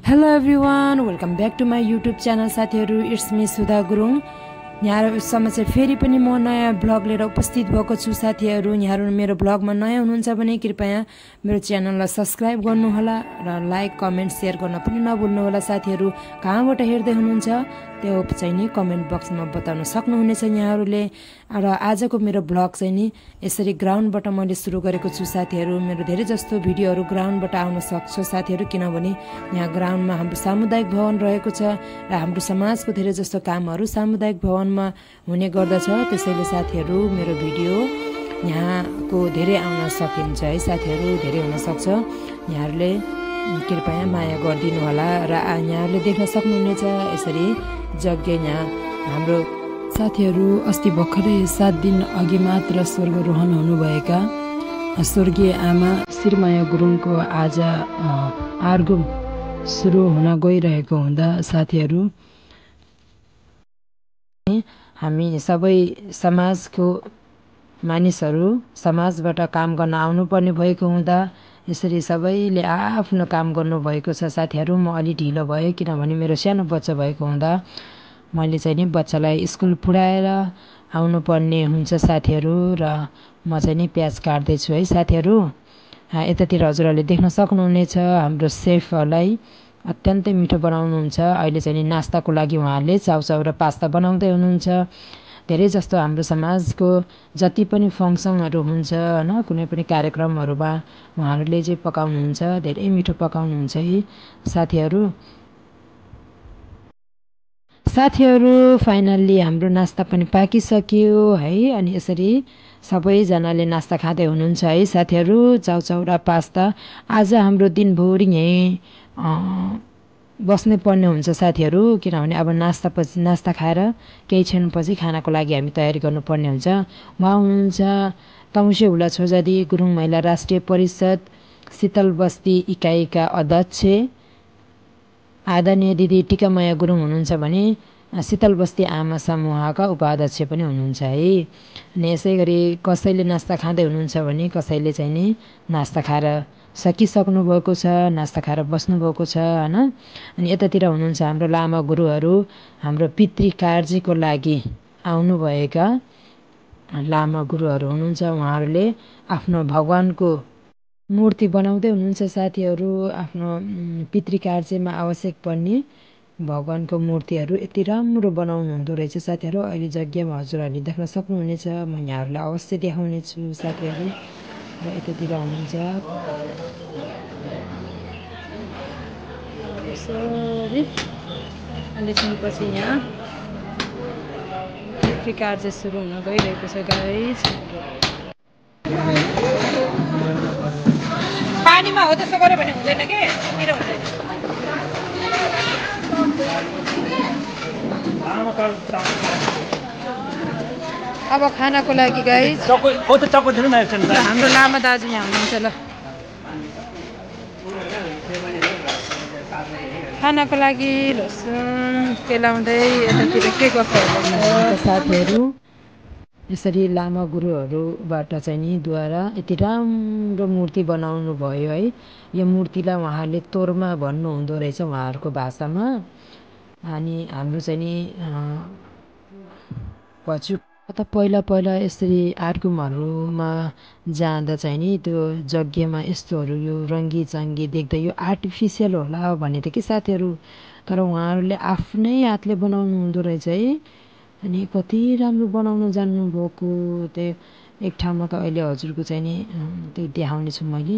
Hello everyone, welcome back to my YouTube channel साथीहरू। It's me Sudha Gurung. यहाँहरूसम्म चाहिँ फेरि पनि म नयाँ ब्लग लिएर उपस्थित भएको छु साथीहरू। यहाँहरू मेरो ब्लगमा नयाँ हुनुहुन्छ भने कृपया मेरो च्यानललाई सब्सक्राइब गर्नुहोला र लाइक कमेन्ट सेयर गर्न पनि नभुल्नुहोला साथीहरू। कहाँबाट हेर्दै हुनुहुन्छ त्यो चाहिँ नि कमेन्ट बक्समा बताउन सक्नुहुनेछ यहाँहरूले। र आजको मेरो ब्लग चाहिँ नि यसरी ग्राउन्डबाट मैले सुरु गरेको छु साथीहरू। मेरो धेरै जस्तो भिडियोहरू ग्राउन्डबाट आउन सक्छ साथीहरू, किनभने यहाँ ग्राउन्डमा हाम्रो सामुदायिक भवन रहेको छ र हाम्रो समाजको धेरै जस्तो कामहरू सामुदायिक भवनमा हुने गर्दछ। त्यसैले साथीहरू मेरो भिडियो यहाँको धेरै आउन सकिन्छ है साथीहरू, धेरै हुन सक्छ। यहाँहरूले कृपया माया गरिदिनु होला र यहाँहरूले देख्न सक्नुहुनेछ यसरी यज्ञ यहाँ हाम्रो साथीहरू। अस्ति भर्खरै 7 दिन अघि मात्र स्वर्गरोहण हुनुभएका स्वर्गीय आमा श्रीमाया गुरुङको आज आर्गुम सुरु हुन गइरहेको हुँदा साथीहरू हामी सबै समाजको मानिसहरू समाजबाट काम गर्न आउनुपर्ने भएको हुँदा यसरी सबैले आफ्नो काम गर्नुभएको छ साथीहरू। म अलि ढिलो भयो किनभने मेरो सानो बच्चा भएको हुँदा मैले चाहिँ नि बच्चालाई स्कुल पुर्याएर आउनुपर्ने हुन्छ साथीहरू र म चाहिँ नि प्याज काट्दैछु है साथीहरू। यतातिर हजुरहरूले देख्न सक्नुहुनेछ हाम्रो सेफलाई अत्यन्तै मिठो बनाउनुहुन्छ। अहिले चाहिँ नि नास्ताको लागि उहाँहरूले चाउचाउ र पास्ता बनाउँदै हुनुहुन्छ। धेरै जस्तो हाम्रो समाजको जति पनि फङ्सनहरू हुन्छ होइन, कुनै पनि कार्यक्रमहरूमा उहाँहरूले चाहिँ पकाउनुहुन्छ, धेरै मिठो पकाउनुहुन्छ है साथीहरू। फाइनल्ली हाम्रो नास्ता पनि पाकिसक्यो है। अनि यसरी सबैजनाले नास्ता खाँदै हुनुहुन्छ है साथीहरू, चाउचाउ र पास्ता। आज हाम्रो दिनभरि यहीँ बस्नै पर्ने हुन्छ साथीहरू, किनभने अब नास्ता खाएर केही क्षणपछि खानाको लागि हामी तयारी गर्नुपर्ने हुन्छ। उहाँ हुनुहुन्छ तमुसे हुला छोजादी गुरुङ महिला राष्ट्रिय परिषद शीतल बस्ती इकाइका अध्यक्ष आदरणीय दिदी टिकामाया गुरुङ हुनुहुन्छ भने शीतल बस्ती आमा समूहका उपाध्यक्ष पनि हुनुहुन्छ है। अनि यसै गरी कसैले नास्ता खाँदै हुनुहुन्छ भने कसैले चाहिँ नि नास्ता खाएर सकिसक्नु भएको छ, नास्ता खाएर बस्नुभएको छ होइन। अनि यतातिर हुनुहुन्छ हाम्रो लामा गुरुहरू, हाम्रो पितृ कार्यको लागि आउनुभएका लामा गुरुहरू हुनुहुन्छ। उहाँहरूले आफ्नो भगवानको मूर्ति बनाउँदै हुनुहुन्छ साथीहरू। आफ्नो पितृ कार्यमा आवश्यक पर्ने भगवानको मूर्तिहरू यति राम्रो बनाउनु हुँदो रहेछ साथीहरू। अहिले यज्ञमा हजुरहरूले देख्न सक्नुहुनेछ, म यहाँहरूलाई अवश्य देखाउनेछु साथीहरू। र यतातिर हुनुहुन्छ एकछिनपछि यहाँ पितृ कार्य सुरु हुन गइरहेको छ गाइस। पानीमा हो त्यस्तो गऱ्यो भने हुँदैन के मेरो हुँदैन। अब खानाको लागि गाइस हाम्रो लामा दाजु यहाँ हुनुहुन्छ। ल खानाको लागि लसुन केलाउँदै यतातिर के गर्छ साथीहरू। यसरी लामा गुरुहरूबाट चाहिँ नि द्वारा यति राम्रो मूर्ति बनाउनु भयो है। यो मूर्तिलाई उहाँहरूले तोर्मा भन्नुहुँदो रहेछ उहाँहरूको भाषामा। अनि हाम्रो चाहिँ नि पहिला यसरी आर्गुमहरूमा जाँदा चाहिँ नि त्यो यज्ञमा यस्तोहरू यो रङ्गी चङ्गी देख्दा यो आर्टिफिसियल होला भने थियो कि साथीहरू, तर उहाँहरूले आफ्नै हातले बनाउनु हुँदो रहेछ है। अनि कति राम्रो बनाउन जान्नुभएको। त्यो एक ठाउँमा त अहिले हजुरको चाहिँ नि त्यो देखाउने छु मैले,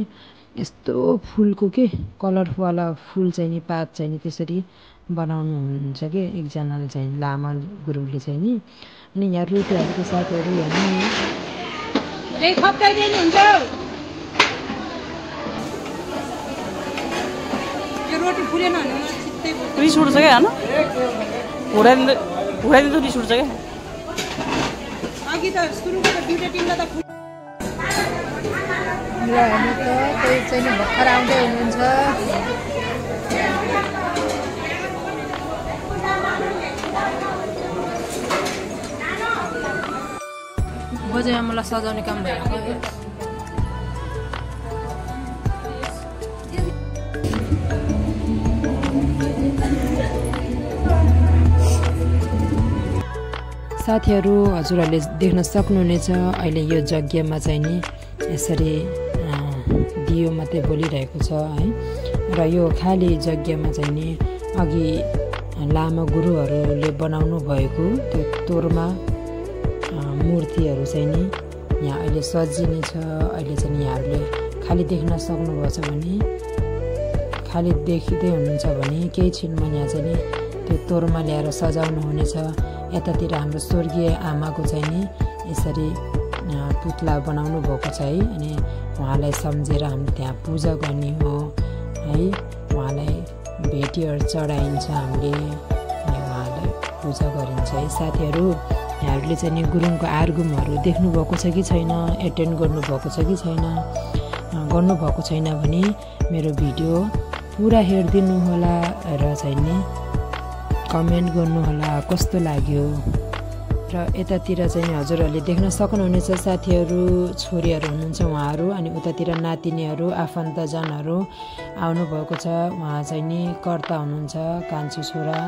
यस्तो फुलको के कलरवाला फुल चाहिँ नि पात चाहिँ नि त्यसरी बनाउनु हुन्छ कि एकजनाले चाहिँ लामा गुरुङले चाहिँ नि। अनि यहाँ रोटीहरूको साथीहरू रोटी फुलेन रिस उठ्छ क्या होइन, घुराइदिँदा रिस उठ्छ क्या। अघि त सुरुको त दुईटा तिनवटा त ल हामी त त्यही चाहिँ नि भर्खर आउँदै हुनुहुन्छ। बजारमा मलाई सजाउने काम भइरहेको। साथीहरू हजुरहरूले देख्न सक्नुहुनेछ अहिले यो यज्ञमा चाहिँ नि यसरी दियो मात्रै बोलिरहेको छ है। र यो खाली यज्ञमा चाहिँ नि अघि लामा गुरुहरूले बनाउनु भएको त्यो तोरमा मूर्तिहरू चाहिँ नि यहाँ अहिले सजिने छ। अहिले चाहिँ यहाँहरूले खालि देख्न सक्नुभएको छ भने खालि देखिँदै हुनुहुन्छ भने केही छिनमा यहाँ चाहिँ नि त्यो तोरमा ल्याएर सजाउनु हुनेछ। यतातिर हाम्रो स्वर्गीय आमाको चाहिँ नि यसरी पुतला बनाउनु भएको छ है। अनि उहाँलाई सम्झेर हामीले त्यहाँ पूजा गर्ने हो है। उहाँलाई भेटीहरू चढाइन्छ, हामीले उहाँलाई पूजा गरिन्छ है। साथीहरू यहाँहरूले चाहिँ नि गुरुङको आर्गुमहरू देख्नुभएको छ कि छैन, एटेन्ड गर्नुभएको छ कि छैन, गर्नुभएको छैन भने मेरो भिडियो पुरा हेरिदिनु होला र चाहिँ नि कमेन्ट गर्नुहोला कस्तो लाग्यो। र यतातिर चाहिँ हजुरहरूले देख्न सक्नुहुनेछ साथीहरू छोरीहरू हुनुहुन्छ उहाँहरू, अनि उतातिर नातिनीहरू आफन्तजनहरू आउनुभएको छ। उहाँ चाहिँ नि कर्ता हुनुहुन्छ, कान्छो छोरा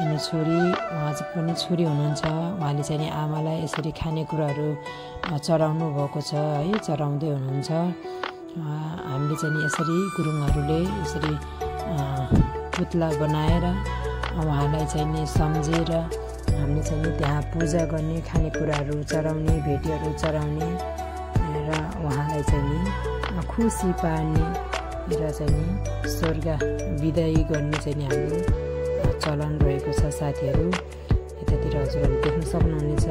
अनि छोरी, उहाँ पनि छोरी हुनुहुन्छ। उहाँले चाहिँ नि आमालाई यसरी खानेकुराहरू चढाउनु भएको छ है, चढाउँदै हुनुहुन्छ। हामीले चाहिँ नि यसरी गुरुङहरूले यसरी पुतला बनाएर उहाँलाई चाहिँ नि सम्झेर हामीले चाहिँ नि त्यहाँ पूजा गर्ने, खानेकुराहरू चढाउने, भेटीहरू चढाउने र उहाँलाई चाहिँ नि खुसी पार्ने र चाहिँ नि स्वर्ग विदाई गर्ने चाहिँ नि हाम्रो चलन रहेको छ साथीहरू। यतातिर हजुरहरूले देख्न सक्नुहुनेछ।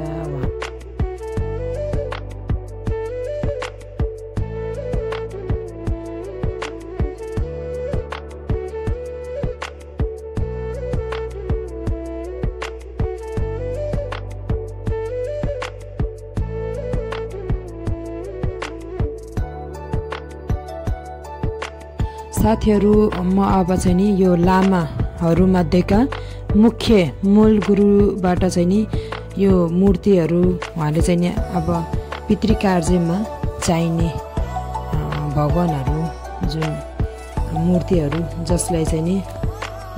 साथीहरू म अब चाहिँ नि यो लामाहरूमध्येका मुख्य मूल गुरुबाट चाहिँ नि यो मूर्तिहरू उहाँले चाहिँ नि अब पितृकार्यमा चाहिने भगवानहरू जुन मूर्तिहरू जसलाई चाहिँ नि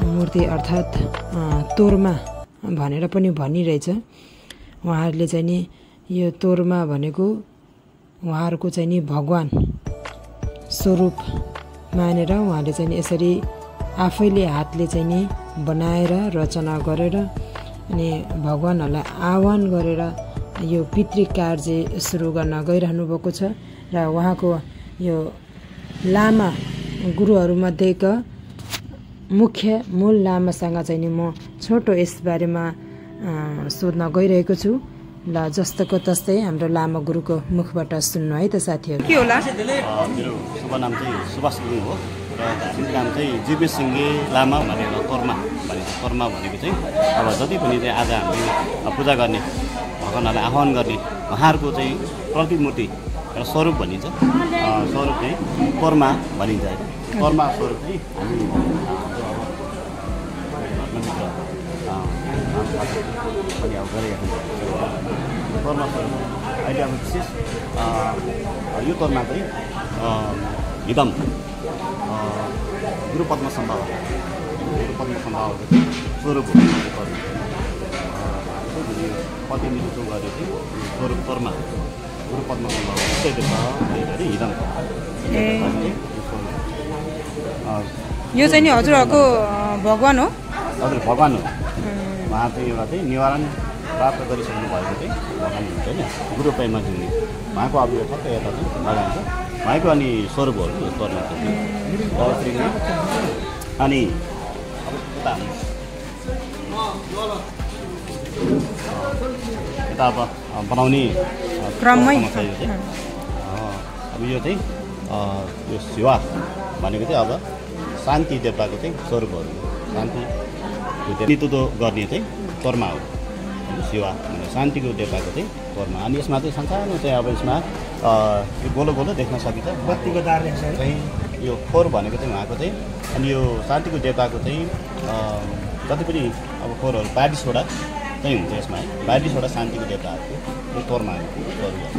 मूर्ति अर्थात् तोरमा भनेर पनि भनिरहेछ। उहाँहरूले चाहिँ नि यो तोरमा भनेको उहाँहरूको चाहिँ नि भगवान स्वरूप मानेर उहाँले चाहिँ नि यसरी आफैले हातले चाहिँ नि बनाएर रचना गरेर अनि भगवानहरूलाई आह्वान गरेर यो पितृकार्य सुरु गर्न गइरहनु भएको छ। र उहाँको यो लामा गुरुहरूमध्येका मुख्य मूल लामासँग चाहिँ नि म छोटो यसबारेमा सोध्न गइरहेको छु। ल जस्तोको तस्तै हाम्रो लामा गुरुको मुखबाट सुन्नु है त साथीहरू। के होला? मेरो शुभ नाम चाहिँ सुभाष गुरुङ हो र धार्मिक नाम चाहिँ जीवेश सिंहे लामा भनेर तोरमा भनेको। तोरमा भनेको चाहिँ अब जति पनि चाहिँ आज हामीले पूजा गर्ने भगवानहरूलाई आह्वान गर्ने उहाँहरूको चाहिँ प्रतिमूर्ति एउटा स्वरूप भनिन्छ। स्वरूप चाहिँ तोरमा भनिन्छ है। तोरमा स्वरूप चाहिँ हामी पनि अब गरिरहेको तोरमा स्वरूप अहिले अब विशेष यो तोरमा चाहिँ हिदम गुरु पद्म सम्भावको स्वरूप हो। प्रतिनिधित्व गरेको स्वरूप तोरमा गुरु पद्म सम्भाव हिदम। यो चाहिँ नि हजुरहरूको भगवान हो? हजुर भगवान हो। उहाँ चाहिँ एउटा चाहिँ निवारण प्राप्त गरिसक्नु भएको चाहिँ भगवान हुन्छ होइन, गुरु प्रेममा जिउने उहाँको अभियोग छ यता चाहिँ भगवान छ उहाँको अनि स्वरूपहरू यो तोरमा चाहिँ। अनि यता अब बनाउने क्रममै अब यो चाहिँ यो शिवा भनेको चाहिँ अब शान्ति देवताको चाहिँ स्वरूपहरू शान्ति नेतृत्व गर्ने चाहिँ तोरमा हो। शिवा भने शान्तिको देवताको चाहिँ तोरमा। अनि यसमा चाहिँ संसारमा चाहिँ अब यसमा यो गोलो गोलो देख्न सकिन्छ बत्तीको दारले चाहिँ यो खोर भनेको चाहिँ उहाँको चाहिँ। अनि यो शान्तिको देवताको चाहिँ जति पनि अब खोरहरू 22वटा चाहिँ हुन्छ यसमा है। 22वटा शान्तिको देवताहरूको यो तोरमा स्वरूप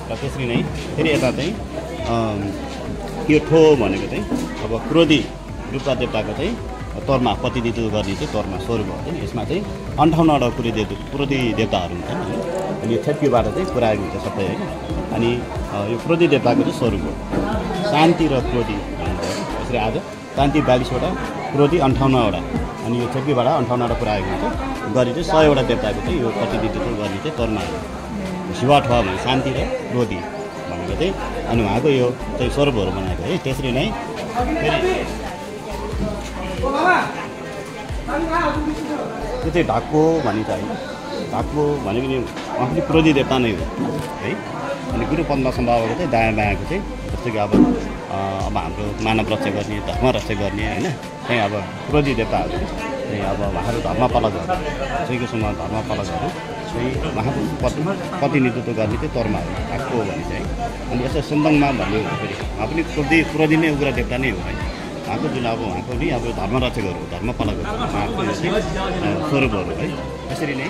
र त्यसरी नै फेरि यता चाहिँ यो ठो भनेको चाहिँ अब क्रोधी रूपका देवताको चाहिँ तोरमा प्रतिनिधित्व गर्ने चाहिँ तोरमा स्वरूप हो। यसमा चाहिँ 58वटा क्रोधी देवताहरू हुन्छन् होइन। अनि यो छेप्कीबाट चाहिँ पुऱ्याएको हुन्छ सबै होइन। अनि यो क्रोधी देवताको चाहिँ स्वरूप हो शान्ति र क्रोधी भनिन्छ। यसरी आज शान्ति 42वटा क्रोधी 58वटा अनि यो छेप्कीबाट 58वटा पुऱ्याएको हुन्छ। गरी चाहिँ 100वटा देवताको चाहिँ यो प्रतिनिधित्व गर्ने चाहिँ तोरमा हो। शिवा ठुवा भने शान्ति र क्रोधी भनेको चाहिँ अनि उहाँको यो चाहिँ स्वरूपहरू बनाएको है। त्यसरी नै त्यो चाहिँ ढाक्को भनिन्छ होइन। ढाक्को भनेको नि उहाँ पनि क्रोधी देवता नै हो है। अनि गुरु पद्म सम्भावको चाहिँ दायाँ बायाँको चाहिँ जस्तो कि अब हाम्रो मानव रक्षा गर्ने धर्म रक्षा गर्ने होइन चाहिँ अब क्रोधी देवताहरू चाहिँ अब उहाँहरू धर्मपालकहरू श्रीकृष्णमा धर्मपालकहरू चाहिँ उहाँको प्रतिनिधित्व गर्ने चाहिँ तोरमा हो ढाक्को भनिन्छ है। अनि यस्तो सुन्दङमा भन्ने फेरि उहाँ पनि क्रोधी नै उग्र देवता नै हो है। उहाँको जुन अब उहाँको नि अब धर्मरक्षकहरू धर्मपालकहरू उहाँको चाहिँ स्वरूपहरू है। त्यसरी नै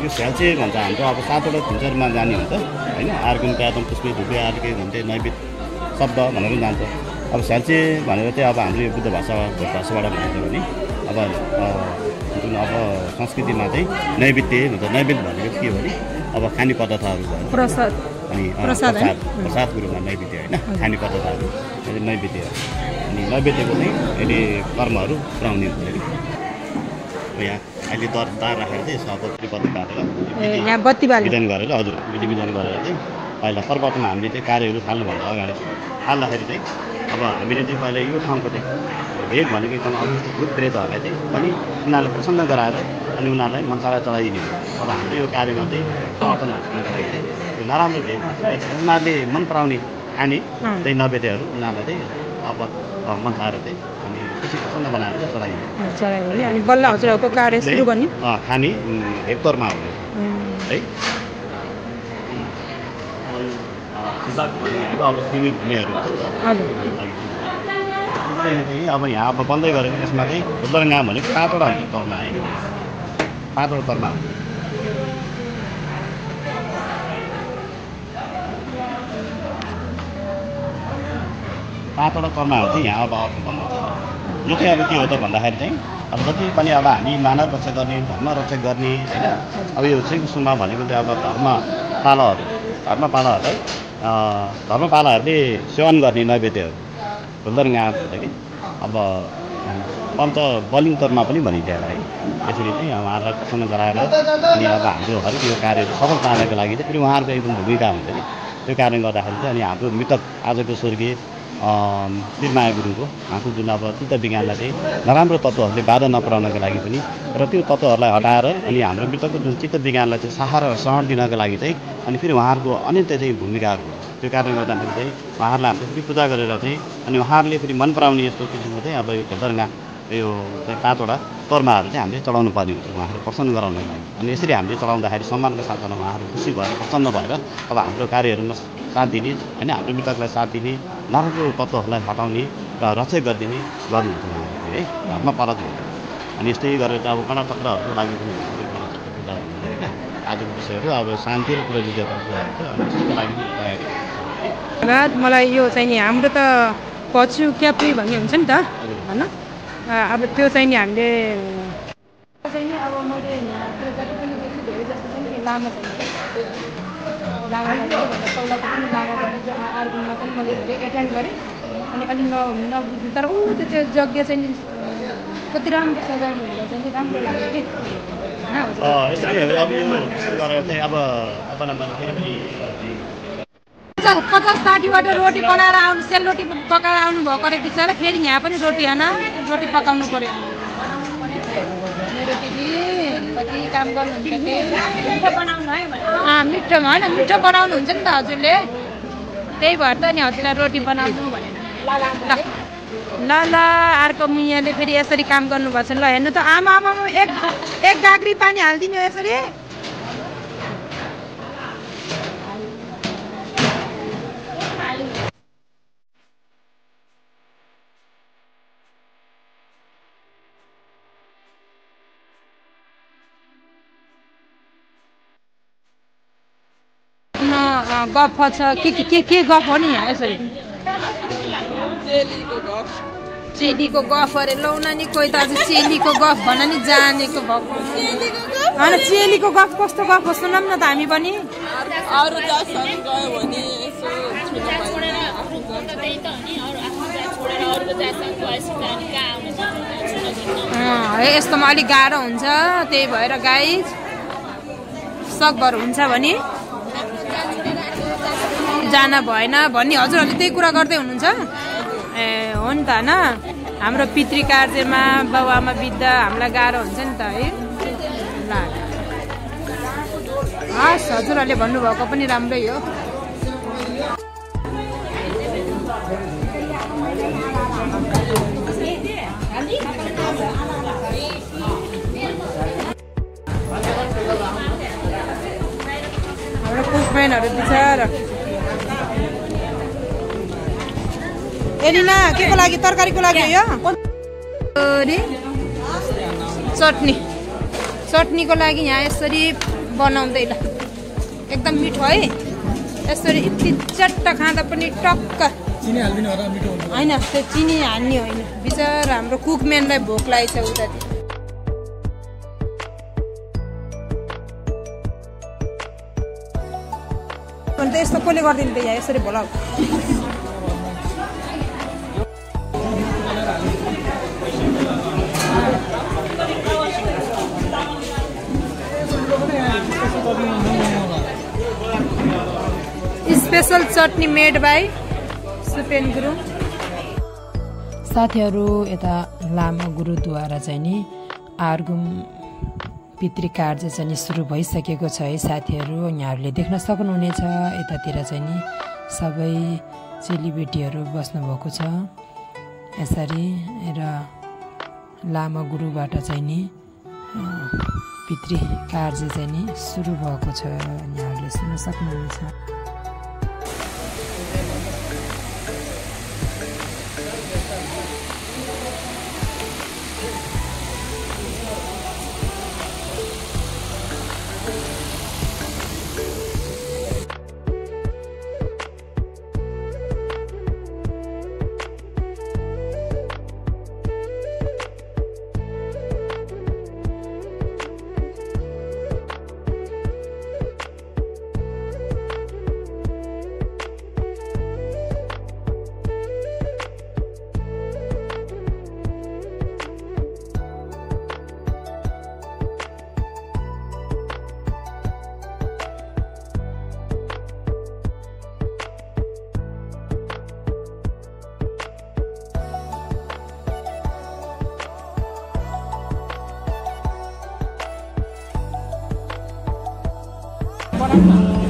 यो स्याल्चे भन्छ हाम्रो अब 7वटा फिल्चरमा जाने हुन्छ होइन। आर्गुन प्यादम पुष्पे धुपे आर्के भन्थे नैवेद शब्द भनेर जान्छ। अब स्याल्चे भनेर चाहिँ अब हाम्रो यो बुद्ध भाषाबाट भन्छ भने अब जुन अब संस्कृतिमा चाहिँ नैवेद्य भन्छ। नैवेद्य भनेको के हो भने अब खाने पदार्थहरू भयो अनि प्रसादको रूपमा नैवेद्य होइन। खाने पदार्थहरू नैवेद्य हो। अनि नैवेद्यको चाहिँ अहिले कर्महरू पुऱ्याउने हुन्छ कि यहाँ अहिले दार राखेर चाहिँ सपत्ती बत्ती बालेर विधान गरेर हजुर विधान गरेर चाहिँ पहिला सर्वप्रथम हामीले चाहिँ कार्यहरू थाल्नुभन्दा अगाडि थाल्दाखेरि चाहिँ अब हामीले चाहिँ पहिला यो ठाउँको चाहिँ भेग भनेको एकदम भूत प्रेतहरूलाई चाहिँ पनि उनीहरूलाई प्रसन्न गराएर अनि उनीहरूलाई मनसाला चलाइदिने हो। अब हाम्रो यो कार्यमा चाहिँ समर्थन हुनुको लागि चाहिँ यो नराम्रो भेग उनीहरूले मन पराउने खाने चाहिँ नैवेद्यहरू उनीहरूलाई चाहिँ अब मनसाएर चाहिँ अनि खुसी प्रसन्न बनाएर चलाइदिने अनि बल्ल हजुरहरूको कार्य सुरु गर्ने खाने हेक्टरमा हुने है। अब तिमी हुनेहरू अब यहाँ अब बन्दै गरेको यसमा चाहिँ बुद्धरगाँ भनेको 5वटा हुन्छ तोरमा है। 5वटा तोरमा हुन्छ। 5वटा तोरमा हो चाहिँ यहाँ अब यो चाहिँ अब के हो त भन्दाखेरि चाहिँ अब जति पनि अब हामी मानव रक्षा गर्ने धर्म रक्षा गर्ने होइन। अब यो श्रीकृष्णमा भनेको चाहिँ अब धर्मपालाहरूले सेवन गर्ने नैवेद्यहरू बुद्धरगाँ हुन्छ कि अब पञ्च बलिङ तोरमा पनि भनिन्छ है। यसरी चाहिँ उहाँहरूलाई प्रसन्न गराएर अनि अब हाम्रो हरेक यो कार्यहरू सफल पार्नको लागि चाहिँ फेरि उहाँहरूको एकदम भूमिका हुन्छ कि त्यो कारणले गर्दाखेरि चाहिँ अनि हाम्रो मृतक आजको स्वर्गीय शिवमाया गुरुङको उहाँको जुन अब चित्त विज्ञानलाई चाहिँ नराम्रो तत्त्वहरूले बाधा नपुर्याउनको लागि पनि र त्यो तत्त्वहरूलाई हटाएर अनि हाम्रो मृतकको जुन चित्त विज्ञानलाई चाहिँ सहारा र शरण दिनको लागि चाहिँ अनि फेरि उहाँहरूको अनन्त चाहिँ भूमिकाहरू त्यो कारणले गर्दाखेरि चाहिँ उहाँहरूलाई हामीले फेरि पूजा गरेर चाहिँ अनि उहाँहरूले फेरि मन पराउने यस्तो किसिमको चाहिँ अब यो खेलदरगाँ यो चाहिँ 5वटा तोर्माहरू चाहिँ हामीले चलाउनु पर्ने हुन्छ उहाँहरू प्रसन्न गराउनको लागि। अनि यसरी हामीले चलाउँदाखेरि सम्मानको साथमा उहाँहरू खुसी भएर प्रसन्न भएर अब हाम्रो कार्यहरूमा साथ दिने होइन हाम्रो मृतकलाई साथ दिने नराम्रो तत्त्वहरूलाई हटाउने र रक्षा गरिदिने गर्नुहुन्छ उहाँहरूले है। धर्मपालक हुन्छ। अनि यस्तै गरेर अब गणतन्त्रहरूको लागि पनि होइन आजको विषयहरू अब शान्ति र प्रतिनिधित्वको लागि तयारी। मलाई यो चाहिँ नि हाम्रो त पछु क्याप्री भन्ने हुन्छ नि त होइन। अब त्यो चाहिँ नि हामीले चाहिँ नि अब मैले त्यो जति पनि धेरै जस्तो चाहिँ नि लामा तौलाको पनि लामा गर्ने आर्गुनमा पनि मैले धेरै एटेन्ड गरेँ अनि अलिक नबुझ्नु तर त्यो यज्ञ चाहिँ नि कति राम्रो सजाउनु हुँदा चाहिँ राम्रो लाग्यो कि होइन। 50-60वटा रोटी बनाएर आउनु सेलरोटी पकाएर आउनु भएको रहेछ बिचरा फेरि यहाँ पनि रोटी पकाउनु पर्यो। मेरो दिदी कति काम गर्नुहुन्छ कि मिठो बनाउनु है मिठो होइन मिठो बनाउनुहुन्छ नि त हजुरले त्यही भएर त नि हजुरलाई रोटी बनाउनु भनेर ल अर्को मुयाले फेरि यसरी काम गर्नुभएको छ। ल हेर्नु त आमा एक गाग्री पानी हालिदिनु यसरी गफ छ के गफ हो नि यहाँ यसरी चेलीको गफ अरे लौना नि कोही त अझै चेलीको गफ भन नि जानेको भएको होइन चेलीको गफ कस्तो गफ हो सुनौँ न त हामी पनि यस्तोमा अलिक गाह्रो हुन्छ त्यही भएर गाइज सकभर हुन्छ भने जान भएन भन्ने हजुरहरूले त्यही कुरा गर्दै हुनुहुन्छ ए हो नि त होइन हाम्रो पितृ कार्यमा बाबुआमा बित्दा हामीलाई गाह्रो हुन्छ नि त है ल हस् हजुरहरूले भन्नुभएको पनि राम्रै हो हाम्रो कुकम्यानहरू बिचारा एलिना के को लागि तरकारीको लागि हो चटनीको लागि यहाँ यसरी बनाउँदै ल एकदम मिठो है यसरी यति चट्ट खाँदा पनि टक्क होइन त्यो चिनी हाल्ने होइन बिचरा हाम्रो कुकम्यानलाई भोक लागेको छ उतातिर अन्त यस्तो कसले गरिदिनु त यहाँ यसरी Bhola special chutney made by Supen Gurung साथीहरू यता लामा गुरुद्वारा चाहिँ नि आर्गुम पितृ कार्य चाहिँ नि सुरु भइसकेको छ है साथीहरू यहाँहरूले देख्न सक्नुहुनेछ यतातिर चाहिँ नि सबै चेलीबेटीहरू बस्नुभएको छ यसरी र लामा गुरुबाट चाहिँ नि पितृ कार्य चाहिँ नि सुरु भएको छ यहाँहरूले सुन्न सक्नुहुनेछ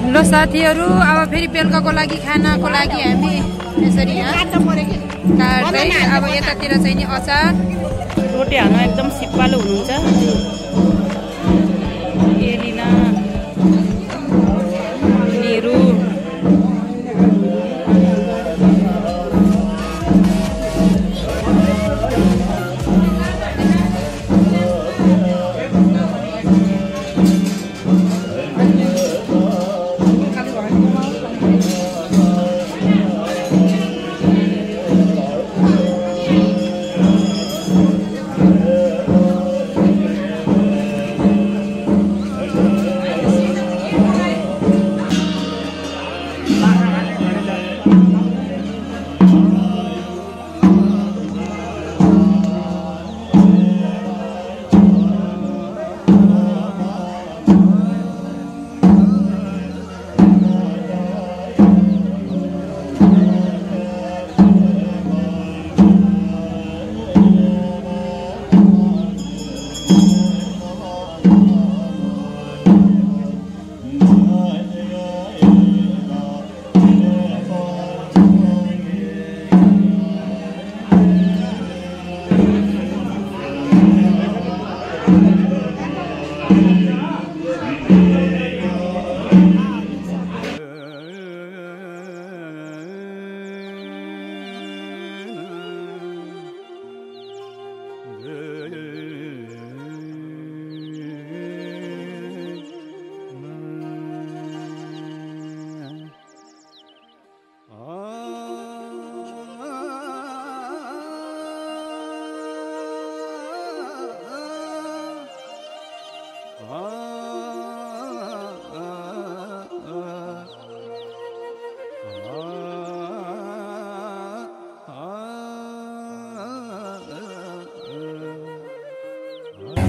ल साथीहरू अब फेरि बेलुकाको लागि खानाको लागि हामी यसरी काट्दै अब यतातिर चाहिँ नि अचार रोटी हाल्न एकदम सिपालु हुनुहुन्छ एलिना निरु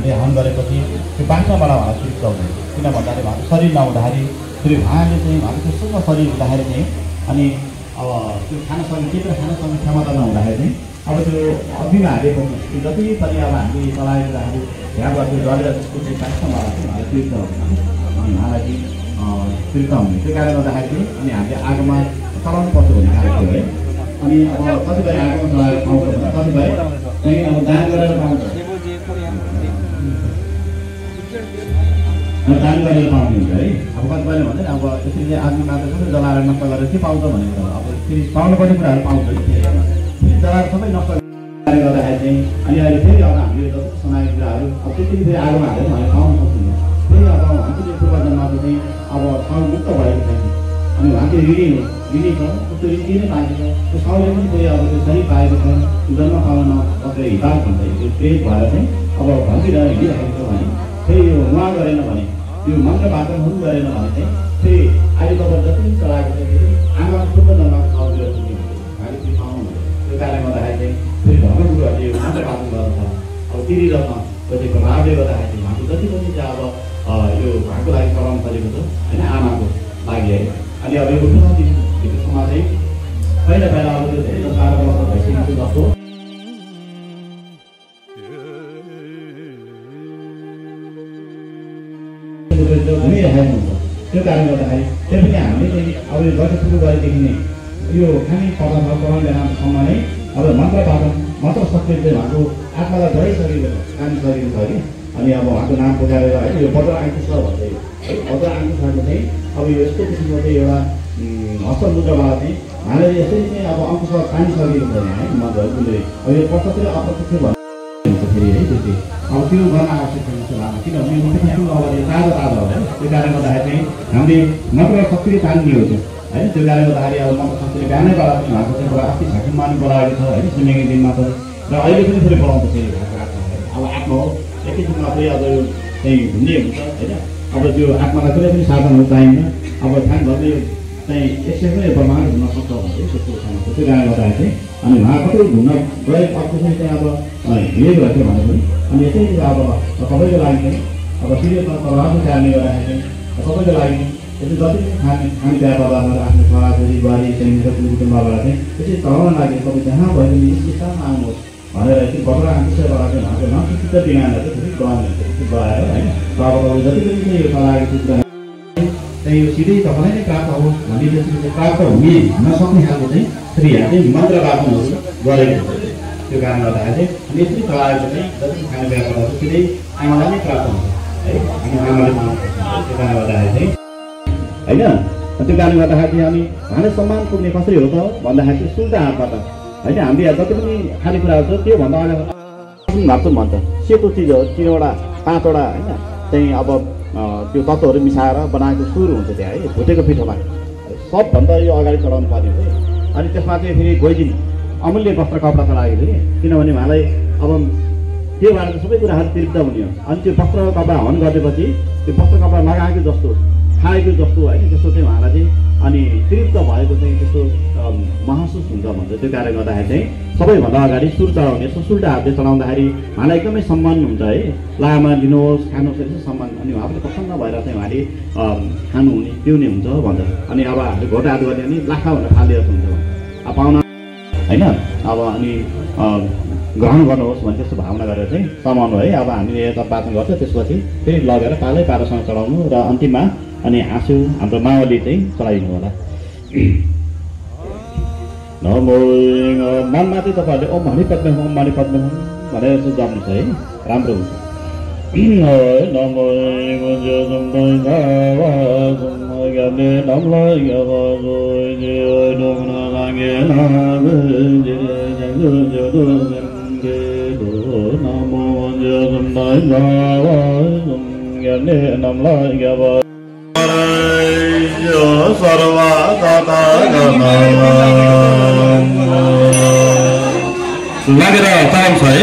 हामीले हवन गरेपछि त्यो बाख्राबाट भाँडा तृप्त हुँदैन। किन भन्दाखेरि भाँडा शरीर नहुँदाखेरि फेरि भाँडाले चाहिँ भाँडा त्यस्तो शरीर हुँदाखेरि चाहिँ अनि अब त्यो खान सक्ने त्यत्रो खान सक्ने क्षमता नहुँदाखेरि चाहिँ अब त्यो अघिमा हालेको जति पनि अब हामीले चलाएर हामी यहाँबाट त्यो डलेर त्यसको चाहिँ बाख्राबाट चाहिँ भाँडा तृप्त हुँदैन अनि भाँडा चाहिँ तृप्त हुने। त्यो कारणले गर्दाखेरि चाहिँ अनि हामीले आगोमा चलाउनु पर्छ भन्ने खालको थियो है। अनि अब कतिपय आगोमा चलाएर पाउँछ भने कतिपय चाहिँ अब दान गरेर पाउँछ, दान गरेर पाउने हुन्छ है। अब कतिपयले भन्छ अब यसरी चाहिँ आगो मात्र सबै जलाएर नष्ट गरेर के पाउँछ भनेको अब फेरि पाउनुपर्ने कुराहरू पाउँछ है। फेरि जलाएर सबै नष्ट गर्दाखेरि चाहिँ अनि अहिले फेरि अब हामीले जस्तो समाएको कुराहरू अब त्यति फेरि आगोमा हालेर हामीले पाउन सक्छौँ। फेरि अब हामीले पूर्वजन्मको चाहिँ अब साउ मुक्त भएको छैन अनि उहाँको ऋणी छ, उसको ऋणी नै पाएको छ। त्यो साउले पनि फेरि अब त्यो शरीर पाएको छ, जन्म पाउन कतै हिसाब भन्छ त्यो प्रेत भएर चाहिँ अब भनिरहेर हिँडिरहेको छ भने फेरि यो उहाँ गरेन भने यो मन्त्र वाचन हुनु गरेन भने चाहिँ फेरि अहिले तपाईँ जति पनि चलाएको छ फेरि आमाको पूर्वजन्मको साउतिर पुग्ने हुन्छ, उहाँले त्यो पाउनु हुन्छ। त्यो कारणले गर्दाखेरि चाहिँ फेरि धर्मगुरुहरूले यो मन्त्र वाचन गर्छ। अब तिरिरहन कति प्रभावले गर्दाखेरि चाहिँ उहाँको जति पनि चाहिँ अब यो उहाँको लागि चलाउनु परेको छ होइन, आमाको लागि है। अनि अब यो भित्रसम्म चाहिँ पहिला अब त्यो धेरै 10-12 वर्ष भइसकेको जस्तो घुमिरहेको हुन्छ। त्यो कारणले गर्दाखेरि त्यो पनि हामीले चाहिँ अब यो गर्न सुरु गरेदेखि नै यो खाने पदार्थ बनाउने बेलासम्म नै अब मन्त्र वाचन मन्त्र शक्तिले चाहिँ उहाँको आत्मालाई जोडिसकेको छ, कानिसकेको छ कि। अनि अब उहाँको नाम पुकारेर है यो बज्र आङ्कुश भन्दै है, बज्र आङ्कुशको चाहिँ अब यो यस्तो किसिमको चाहिँ एउटा हस्तमुद्राबाट चाहिँ उहाँले यसरी चाहिँ अब अङ्कुश कानिसकेको छ है मन्त्रहरूले। अब यो प्रत्यक्ष अप्रत्यक्ष हुन्छ फेरि है त्यो चाहिँ अब त्यो गर्न आवश्यक छैन जस्तो लाग्छ। किनभने यो सुरु अब ताजा हो है। त्यो कारणले गर्दाखेरि चाहिँ हामीले मन्त्र शक्तिले तान्ने हुन्छ है। त्यो कारणले गर्दाखेरि अब मन्त्र शक्तिले बिहानैबाट पनि उहाँको चाहिँ एउटा अस्ति झाँकीमा पनि बोलाएको छ है सुनेको दिनमा त, र अहिले पनि फेरि बोलाउँछ फेरि उहाँको आत्मा। अब आत्मा हो एकैछिनमा फेरि अब यो चाहिँ घुम्ने हुन्छ होइन। अब त्यो आत्मालाई कुनै पनि साधनहरू चाहिन्न। अब ध्यानभरले चाहिँ एकछिनमै ब्रह्माण्ड हुन सक्छ भन्दै त्यस्तो खान्छ। त्यो कारणले गर्दाखेरि चाहिँ अनि उहाँ कति घुम्न गएको अर्को चाहिँ अब हिँडेको थियो भने पनि अनि यसै अब सबैको लागि चाहिँ अब सिरियसमा प्रभावको कारणले गर्दाखेरि चाहिँ सबैको लागि यसरी जति पनि खाने प्याज पदार्थहरू आफ्नो छोराछोरी बुहारी सैनिक कुटुम्बबाट चाहिँ त्यसरी चलाउन लागि तपाईँ जहाँ भयो भने स्थानमा आउनुहोस् भनेर चाहिँ बज्र आङ्कुशबाट चाहिँ उहाँको नचित विज्ञानलाई चाहिँ फेरि गराउने गराएर होइन। र अब तपाईँ जति पनि चाहिँ यो चलाएको चित्र चाहिँ यो सिधै तपाईँलाई नै प्राप्त होस् भन्ने त्यसरी चाहिँ प्राप्त हुने नसक्ने खालको चाहिँ फेरि यहाँ चाहिँ मन्त्र वाचनहरू गरेको हुन्छ। त्यो कारणले गर्दाखेरि चाहिँ अनि यसरी चलाएको चाहिँ जति खाने व्यापारहरू सिधै आमालाई नै प्राप्त हुन्छ है, अनि आमाले पाउनु सक्छ। त्यो कारणले गर्दाखेरि चाहिँ होइन। त्यो कारणले गर्दाखेरि चाहिँ अनि उहाँले सम्मान पुग्ने कसरी हो त भन्दाखेरि चाहिँ सुल्टा हातबाट होइन। हामीले जति पनि खानेकुराहरू छ त्योभन्दा अगाडि भाप्छु भन्छ सेतो चिजहरू 3वटा 5वटा होइन चाहिँ अब त्यो तत्त्वहरू मिसाएर बनाएको सुर हुन्छ त्यहाँ है भुटेको पिठोमा सबभन्दा यो अगाडि चढाउनु पर्ने हो। अनि त्यसमा चाहिँ फेरि गोइदिन अमूल्य वस्त्र कपडा चलाएको थियो कि, किनभने उहाँलाई अब त्योबाट चाहिँ सबै कुराहरू तृप्त हुने हो। अनि त्यो वस्त्र कपडा हवन गरेपछि त्यो वस्त्र कपडा लगाएको जस्तो खाएको जस्तो होइन त्यस्तो चाहिँ उहाँलाई चाहिँ अनि तृप्त भएको चाहिँ त्यस्तो महसुस हुन्छ भन्छ। त्यो कारणले गर्दाखेरि चाहिँ सबैभन्दा अगाडि सुर चढाउने यस्तो सुल्टा हातले चलाउँदाखेरि उहाँलाई एकदमै सम्मान हुन्छ है। लामा दिनुहोस् खानुहोस् यस्तो सम्मान। अनि उहाँ पनि प्रसन्न भएर चाहिँ उहाँले खानुहुने पिउने हुन्छ भन्छ। अनि अब हामीले घोटा हात गर्ने अनि लाखा भनेर फालिदिएको हुन्छ अब पाहुना होइन। अब अनि ग्रहण गर्नुहोस् भने त्यस्तो भावना गरेर चाहिँ समाउनु है। अब हामीले यता वाचन गर्छ त्यसपछि फेरि लगेर पालै पारोसँग चढाउनु र अन्तिममा अनि आँसु हाम्रो मावली चाहिँ चलाइदिनु होला। नमो मनमा चाहिँ तपाईँहरूले ओम हरि पद्मे ओम हरि पद्मे भनेर चाहिँ जप्नुहोस् है, राम्रो हुन्छ। नमो लागेर पाउँछ है।